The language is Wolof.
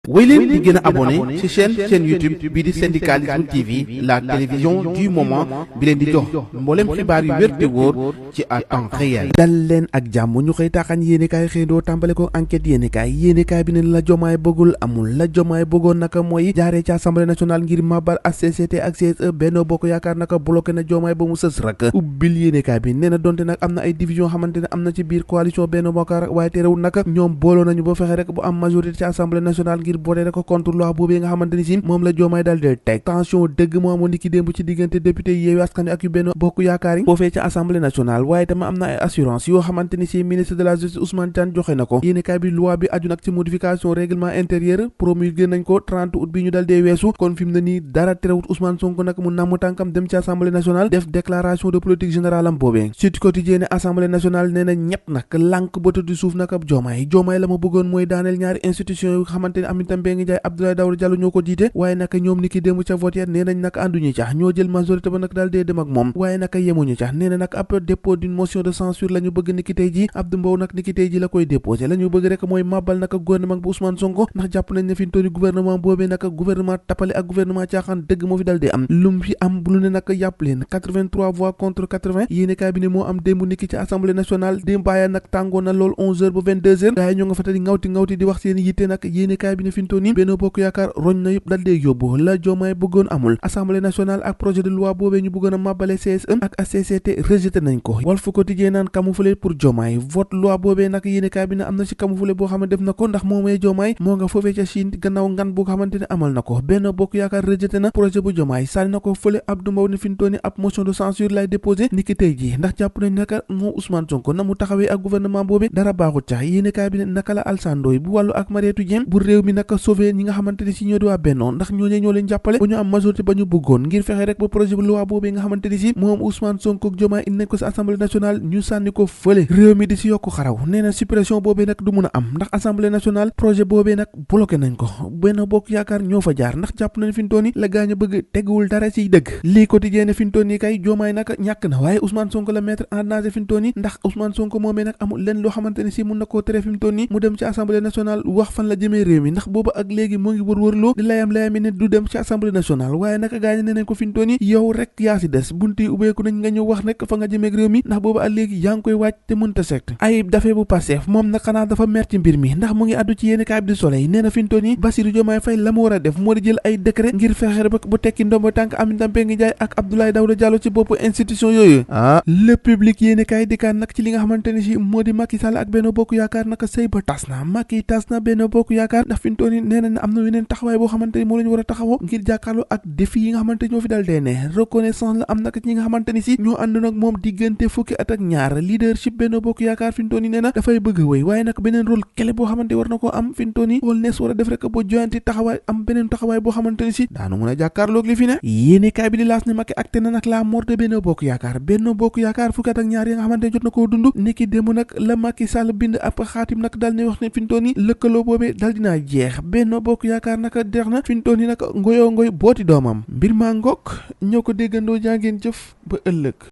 wéy leen di gën a abonné ci chaîne YouTube bii di Syndicalisme TV la télévision du moment bi leen di jox mboolem xibaar yu wér te wóor ci à temps réel. dal leen ak jàmm ñu xëy taaxaan yéenekaay xëydoo tàmbale ko enquête yéenekaay bi ne la jomaay bëggul amul la jomaay bëggoon naka mooy jaaree ci assemblée nationale ngir mabal HCCT ak CSE Benno Bokk Yaakaar naka bloqué na jomaay ba mu sës rak ubbil yéenekaay bi nee na donte nag am na ay division xamante ne am na ci biir coalition Benno Bokk Yaakaar waaye terewul naka ñoom booloo nañu ba fexe rek bu am majorité ci assemblée nationale ngir boole rek contre loi boobee nga xamante ni si moom la joomaay dal de teg tension dëgg moo amoon ni ki démb ci diggante député Yewwi Askan Wi ak yu Benno Bokk Yaakaar yi foofee ci assemblée nationale waaye tamit am na ay assurance yoo xamante ni si ministre de la justice Ousmane Diagne joxe na ko yéenekaay bi loi bi aju nag ci modification règlement intérieur promulgué nañ ko 30 août bi ñu dal dee weesu kon fi mu ne nii dara terewut Ousmane Sonko nag mu namm tànkam dem ci assemblée nationale def déclaration de politique générale am boobee Sud Quotidien ne assemblée nationale nee na ñett nag lànk ba tëdd suuf nag ab joomaay la ma bëggoon mooy daaneel ñaari institution yu xamante ne Aminata Mbengue Ndiaye Abdoulaye Daouda Diallo ñoo ko jiite waaye naka ñoom ni ki démb ca vote ya nee nañ nag ànduñu ca ñoo jël majorité ba nag daal dee dem ak moom waaye naka yemuñu ca nee na nag ab dépôt d'une motion de censure la ñu bëgg ni ki tey ji Abdou Mbow nag ni ki tey ji la koy déposé la ñu bëgg rek mooy màbbal naka gouvernement bu Ousmane Sonko ndax jàpp nañ ne fi ñu toll gouvernement boobee naka gouvernement tappale ak gouvernement caaxaan dëgg moo fi dal dee am lum fi am bu lu ne naka yàpp leen 83 voix contre 80 yéenekaay bi ne moo am démb ni ki ci assemblée nationale démb bàyyi nag tàngoon na lool 11h ba 22h gars yi ñoo nga fa tadi ngawti di wax seen yitte nag yéenekaay bi ne fi ñu toll nii Benno Bokk Yaakaar roñ na yëpp dal dee yóbbu la Diomaye bëggoon amul assemblée nationale ak projet de loi boobee ñu bëggoon a màbbale CSE ak HCCT rejeté nañ ko Walf Quotidien naan camouflé pour Diomaye vote loi boobee nag yéenekaay bi ne am na ci camouflé boo xam ne def na ko ndax moomee Diomaye moo nga foofee ca Chine gannaaw ngan bu xamante ne amal na ko Benno Bokk Yaakaar rejeté na projet bu Diomaye sànni na ko fële Abdou Mbow ne fi ñu toll nii ab motion de censure lay déposé niki tey ji ndax jàpp nañ naka moo Ousmane Sonko na mu taxawee ak gouvernement boobee dara baaxut ca yéenekaay bi ne naka la Alsandooy bu wàllu ak Mariétou Dieng bu réew mi naka sauvé ñi nga xamante ne si ñoo di waa Benno ndax ñooñee ñoo leen jàppale ba ñu am majorité ba ñu bëggoon ngir fexe rek ba projet bu loi boobee nga xamante ni si moom Ousmane Sonko ak Diomaye indi nañ ko si assemblée nationale ñu sànni ko fële réew mi di si yokku xaraw nee na suppression boobee nag du mun a am ndax assemblée nationale projet boobee nag bloqué nañ ko Benno Bokk Yaakaar ñoo fa jaar ndax jàpp nañ fi ñu toll nii la gaañ a bëgg teguwul dara siy dëgg lii quotidien ne fi ñu toll nii kay Diomaye nag ñàkk na waaye Ousmane Sonko la mettre en danger fi ñu toll nii ndax Ousmane Sonko moomee nag amul leen loo xamante ne si mun na koo tere fi mu toll nii mu dem ci assemblée nationale wax fan la jëmee réew mi ndax booba ak léegi moo ngi wër-wërloo di layam ne du dem ci assemblée nationale waaye naka gaañ ne nañ ko fi ñu toll nii yow rek yaa si des bunti ubbeeku nañ nga ñëw wax nekk fa nga jëmeeg réew mi ndax booba ak léegi yaa ngi koy wàcc te mënta sekt Ayib Daffé bu Pastef moom nag xanaa dafa mer ci mbir mi ndax mu ngi addu ci yéenekaay bi di Soleil nee na fi ñu toll nii Bassirou Diomaye Faye la mu war a def moo di jël ay décret ngir fexe ba bu tekki ndombo tànk Aminata Mbengue Ndiaye ak Abdoulaye Daouda Diallo ci bopp institution yooyu le public yéenekaay dikkaan nag ci li nga xamante ne si moo di Macky Sall ak Benno Bokk Yaakaar naka sëy ba tas na Macky tas na Benno Bokk Yaakaar ndax fi ñu toll nii nee na am na weneen taxawaay boo xamante ni moo lañu war a taxawoo ngir jàkkaarloo ak défi yi nga xamante ñoo fi dal dee ne reconnaissance la am nag ñi nga xamante ni si ñoo ànd nag moom diggante fukki at ak ñaar leadership Benno Bokk Yaakaar fi ñu toll nii nee na dafay bëgg a wéy waaye nag beneen rôle clé boo xamante war na koo am fi ñu toll nii wol nees war a def rek boo joyanti taxawaay am beneen taxawaay boo xamante ni si daanu mën a jàkkaarloog li fi ne yéenekaay bi di laas ne Macky acté na nag la mort de Benno Bokk Yaakaar fukki at ak ñaar yi nga xamante jot na koo dund niki démb nag la Macky Sall bind ab xaatim nag dal ne wax ne fi ñu toll nii lëkkaloo boobee dal dinaa jeex Benno Bokk Yaakaar naka deex na fi ñu toll nii nag ngoyoo ngoy booti doomam mbir maa ngokk ñoo ko déggandoo jàngeen jëf ba ëllëg